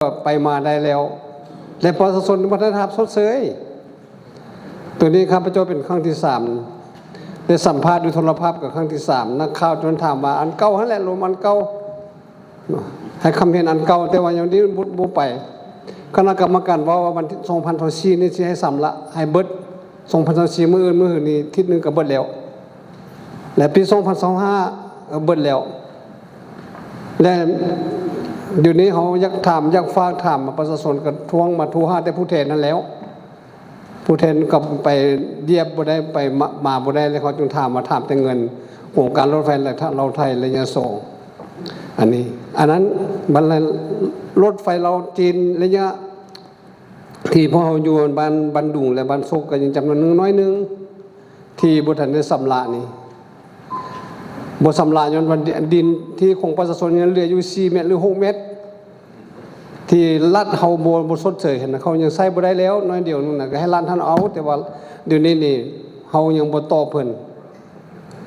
ໄປມາໄດ້ແລ້ວ ແລະ ປະຊາຊົນບໍ່ໄດ້ຮັບຊົດເຊີຍ. ໂຕນີ້ຂ້າພະເຈົ້າເປັນຄັ້ງທີສາມ ໄດ້ສຳພາດຢູ່ໂທລະພາບກັບຄັ້ງທີສາມ ນັກຂ່າວຈົນຖາມວ່າ ອັນເກົ່າຫັ້ນແຫຼະ ລົມອັນເກົ່າ ໃຫ້ຄຳເຫັນອັນເກົ່າ ແຕ່ວ່າຍັງນີ້ບໍ່ ບໍ່ໄປ. ຄະນະກຳມະການເວົ້າວ່າ ວັນທີ ສອງພັນຊາວສີ່ນີ້ຊິໃຫ້ຊຳລະໃຫ້ເບິດ ສອງພັນຊາວສີ່ ມື້ອື່ນ ມື້ຮືນີ້ທິດໜຶ່ງກໍເບິດແລ້ວ ແລະ ປີ ສອງພັນຊາວຫ້າ ກໍເບິດແລ້ວ. ແລະ ດຽວນີ້ເຮົາຢາກຖາມ ຢາກຝາກຖາມປະຊາຊົນ ກໍທວງມາໂທຫາແຕ່ຜູ້ແທນນັ້ນແລ້ວ. ຜູ້ແທນກໍໄປຢຽບບໍ່ໄດ້ ໄປມາ ມາບໍ່ໄດ້ ແລ້ວເຂົາຈຶ່ງຖາມວ່າ ຖາມແຕ່ເງິນໂຄງການລົດໄຟລາວໄທ ລະຍະສອງ ອັນນີ້ ອັນນັ້ນ ບັນ ລົດໄຟລາວຈີນ ລະຍະທີ່ພວກເຮົາຢູ່ບ້ານ ບ້ານດຸງ ແລະ ບ້ານໂຊກ ກໍຍັງຈຳນວນໜຶ່ງ ໜ້ອຍໜຶ່ງ ທີ່ບໍ່ທັນໄດ້ຊຳລະນີ້ ບໍ່ຊຳລະຍ້ອນວ່າດິນທີ່ຂອງປະຊາຊົນຍັງເຫຼືອຢູ່ ສີ່ແມັດ ຫຼື ຫົກແມັດ ທີ່ລັດເຮົາບໍ່ ບໍ່ຊົດເຊີຍຫັ້ນນະ ເຂົາຍັງໃຊ້ບໍ່ໄດ້ແລ້ວ ໜ້ອຍດຽວໜຶ່ງນະ ກໍໃຫ້ລັດຫັ້ນເອົາ. ແຕ່ວ່າດຽວນີ້ນີ້ ເຮົາຍັງບໍ່ຕອບເພິ່ນ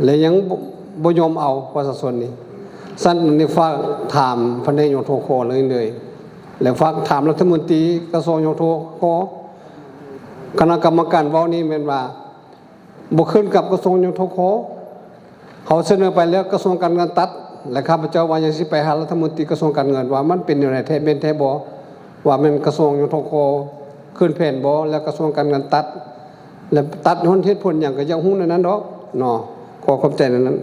ແລະ ຍັງບໍ່ ບໍ່ຍອມເອົາປະຊາຊົນນີ້. ຊັ້ນນີ້ຝາກຖາມພະແນກ ຍທຂ ເລີຍ ເລີຍ ແລະ ຝາກຖາມລັດຖະມົນຕີກະຊວງ ຍທຂ ຄະນະກຳມະການເວົ້ານີ້ແມ່ນວ່າ ບໍ່ຂຶ້ນກັບກະຊວງ ຍທຂ ເຮົາສະເໜີໄປແລ້ວ ກະຊວງການເງິນຕັດ ແລະ ຂ້າພະເຈົ້າວ່າຍັງຊິໄປຫາລັດຖະມົນຕີກະຊວງການເງິນ ວ່າມັນເປັນແນວໃດແທ້ ແມ່ນແທ້ບໍ່ ວ່າແມ່ນກະຊວງ ຍທຂ ຂຶ້ນແຜນບໍ່ ແລ້ວກະຊວງການເງິນຕັດ ແລະ ຕັດຍ້ອນເຫດຜົນຫຍັງ ກໍຢາກຮູ້ແນວນັ້ນດອກເນາະ. ຂໍຂອບໃຈແນວນັ້ນ.